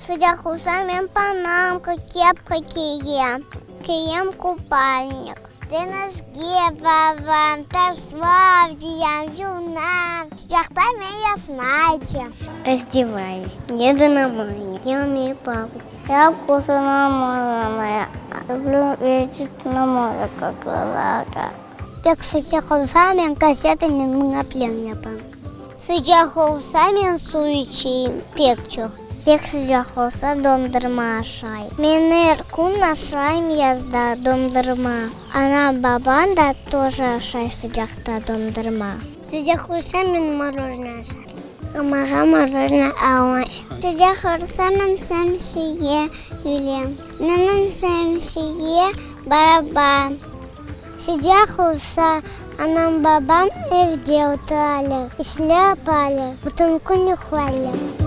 Sıcaq olsa, men panamka, kepka kiyem, kiyem kupalnik. Deñizge baram, taşlar cıyam, yuvunam. Sıcaqta men yasma içem. Razdevayüs, yedu na more, ya umeyu plavat. Ya vkusu na morjenoye, lüblü ezdit na more, kak Pek sıcaq olsa, men gazetanen mıñaplen yapam. Sıcaq olsa, men suv içeyim pek çoq. Pek sıcaq olsa, dondurma aşayım. Men er kün aşayım yazda dondurma. Anam, babam da тоже aşay sıcaqta dondurma. Sıcaq olsa, men morojnoye aşarım. Maña morojnoye almay. Sıcaq olsa, men şemsiye yülem. Menim şemsiye baraban. Sıcaq olsa, anam-babam evde oturalar, işler yaparlar, bütün kün yuqlaylar.